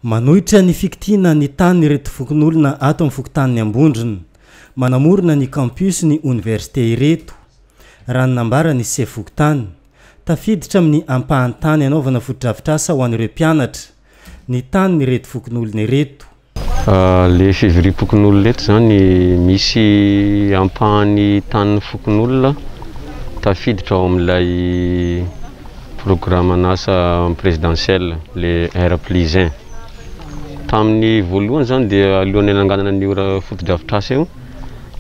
Manohitra ny fikitiana ny tany ireto fokonolona ato amin'ny fokontanin'i Ambondrona, manamorona ny campus ny oniversite ireto, raha ny nambaran'ny sefo fokontany. Tafiditra amin'ny ampahan-tany anaovana fotodrafitrasa ho an'ireo mpianatra, ny tanin'ireto fokonolona ireto. Le fivoriam-pokonolona eto zany misy ampahany tanin'ny fokonolona tafiditra ao amin'ilay programan'asa présidentiel, le R plus 1. Tamin'ny voalohany zany dia alohan'ny hananganana an'io fotodrafitrasa io,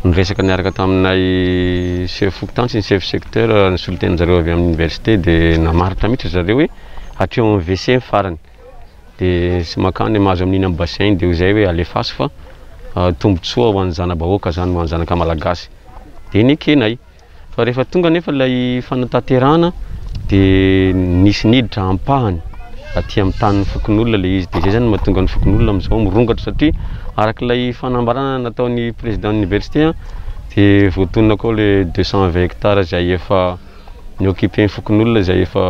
niresaka niaraka taminay chef fokontany sy ny chef secteur ny solontenan-jareo avy amin'ny université dia namaritra mihitsy zareo hoe hatreo amin'ny WC ny farany. Dia tsy mankany mahazo amin'iny amin'ny bassin iny dia hoy izay hoe alefaso fa tombontsoa ho an'ny zana-bahoaka zany, ho an'ny zanaka malagasy. Dia nekenay. Fa rehefa tonga anefa ilay fanatanterahana dia nisy niditra ampahany aty amin'ny tanin'ny fokonolona ilay izy. Dia izay zany no mahatonga ny fokonolona amin'izao mirongatra satria araka ilay fanambarana nataon'ny président université dia voatonona koa ilay 220 hectares izay efa ni-occuper ny fokonolona izay efa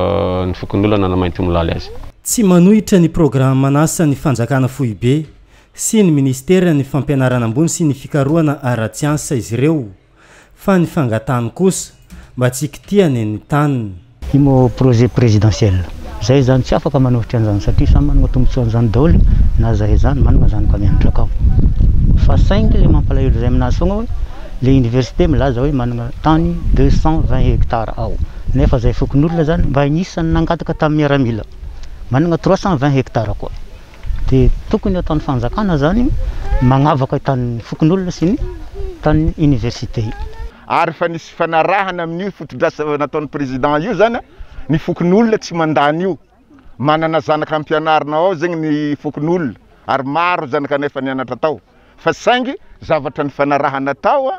ny fokonolona nanamaintimolaly azy. Tsy manohitra ny programan'asan'ny fanjakana foibe sy ny minisiteran'ny fampianarana ambony sy ny fikarohana ara-tsiansa izy ireo fa ny fangatahany kosa mba tsy hikitihany ny taniny. Io moa projet présidentiel zay zany tsy afaka manohitra an'izany satria samy manana tombotsoa an'izany daholo na zahay zany manana zanaka mianatra akao fa saingy le mampalahelo zay aminazy foagna hoe le université milaza hoe manana tany 220 hectares ao nefa zay fokonolona zany mba anisan'ny nangataka tamin'ny miaramila manana 320 hectares koa dia tokony ataon'ny fanjakana zany magnavaka tanin'ny fokonolona sy ny tanin'ny université. Ary efa nisy fanarahana amin'io fotodrasa nataon'ny président io zany, ny fokonolona tsy mandany io. Manana zanaka ampianarina ao zegny ny fokonolona ary maro zanaka nefa nianatra tao. Fa saingy zavatra nifanarahana tao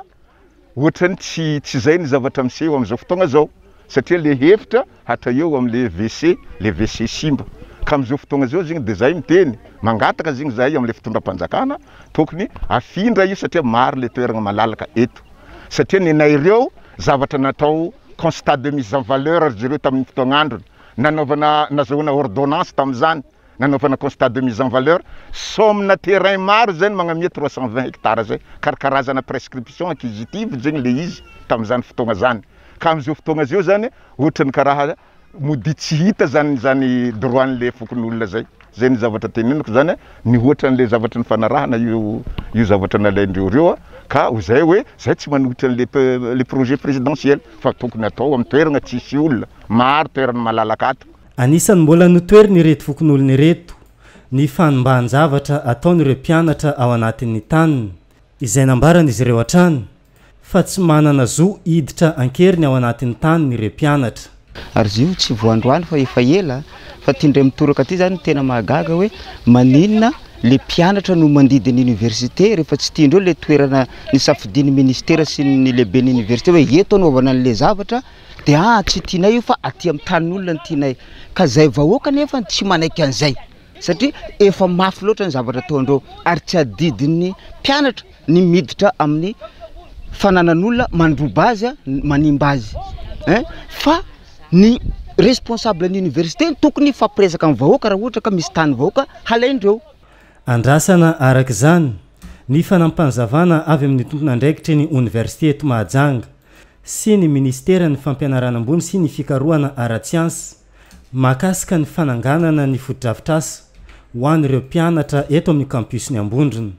ohatrany tsy tsy zay ny zavatra miseho amin'izao fotoagna zao satria le hevitra hatra eo am'le WC, le WC simba. Ka amin'izao fotoagna zao zegny de zay miteny, mangataka zegny zahay am'le fitondram-panjakana tokony afindra io satria maro le toeragna malalaka eto. Satria nenay ireo zavatra natao constat de mise en valeur ry zareo tamin'ny fotoagn'androny, nanaovana nazahoana ordonnance tamin'izany, nanaovana constat de mise en valeur, somme-na terrain maro zany magnamia 320 hectares zay, karakarazana prescription acquisitive zegny le izy tamin'izany fotoagna zany. Ka amin'izao fotoagna zao zany ohatrany karaha mody tsy hita zany zany droit-n'le fokonolona zay. Zay ny zavatra teneniko zany, ny ohatran'le zavatra nifanarahana io io zavatra nalaindreo reo ka ho zay hoe zay tsy manohitra an'le le projet présidentiel fa tokony atao amin'ny toerana tsisy olona, maro toerana malalaka ato. Anisan'ny mbola notoherin'ireto fokonolona ireto ny fanimban-javatra ataon'ireo mpianatra ao anatin'ny taniny, izay nambaran'izy ireo hatrany fa tsy manana zo hiditra an-keriny ao anatin'ny taniny ireo mpianatra. Ary izy io tsy vao androany fa efa ela, fa ty indray mitoraka ty zany tena mahagaga hoe maninona le mpianatra no mandidy ny université rehefa tsy tiandreo le toerana nisafidian'ny ministera sy ny lehiben'ny université hoe eto anaovana an'le zavatra dia tsy tianay io fa aty amin'ny tanin'olona no tianay. Ka zay vahoaka nefa tsy manaiky an'izay satria efa mafy loatra ny zavatra ataondreo ary tsy adidin'ny mpianatra ny miditra amin'ny fananan'olona mandroba azy, manimba azy hein, fa ny responsable ny université no tokony hifampiresaka amin'ny vahoaka raha ohatra ka misy tany vahoaka halaindreo. Andrasana araka izany ny fanampanazavana avy amin'ny tompon'andraikitry ny oniversite eto Mahajanga sy ny minisiteran'ny fampianarana ambony sy ny fikarohana ara-tsiansa mahakasika ny fananganana ny fotodrafitrasa ho an'ireo mpianatra eto amin'ny campus-ny Ambondrona.